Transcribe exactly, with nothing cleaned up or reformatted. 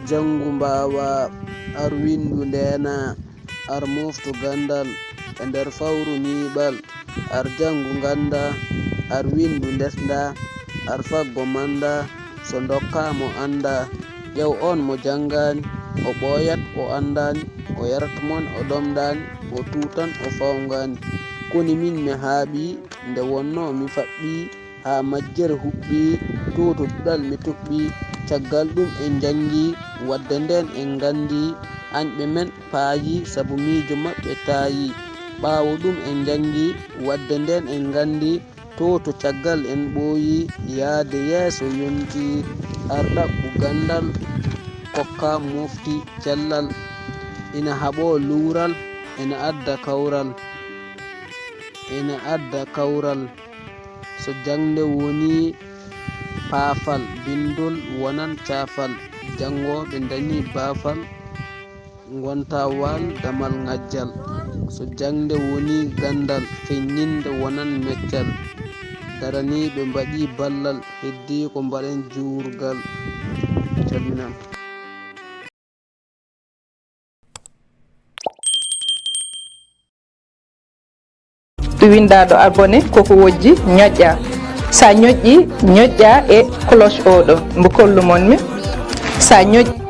Janngu mbaawaa, ar winndu ndeenaa, ar mooftu ganndal e nder fawru ñiiɓal, ar janngu nganndaa, ar winndu ndesndaa, ar faggo manndaa, so ndokkaa mo anndaa. Ƴeew oon mo janngaani, o ɓooyat o anndaani, o yarat mon o ɗomɗaani, o tuutan o fawngaani. Koni miin mi haaɓii, nde wonnoo mi faɓɓii, haa majjere huɓɓii, too to duɗal mi toɓɓii. Caggal ɗum en njanngii, waɗde ndeen en nganndii, añɓe men paayii, sabu miijo maɓɓe taayii. Ɓaawo ɗum en njanngii, waɗde ndeen en nganndii, too to caggal en ɓooyii, yahde yeeso yontii. Ar ɗaɓɓu ganndal, kokkaa mofti cellal, ina haɓoo luural, ina adda kawral, ina adda kawral. So jaŋde wonii paafal, binndol wonan caafal. Janngooɓe ndañii baafal, ngonta waal damal ngajjal. So jaŋde wonii ganndal, feññinde wonan meccal. Daraniiɓe mbaɗii ballal, heddii ko mbaɗen juurgal. Calminama. Winndaaɗo abonné koko wojji, ñoƴƴaa. So a ñoƴƴii, ñoƴƴaa e cloche oo ɗoo, mbo kollu mon mi. So a ñoƴ.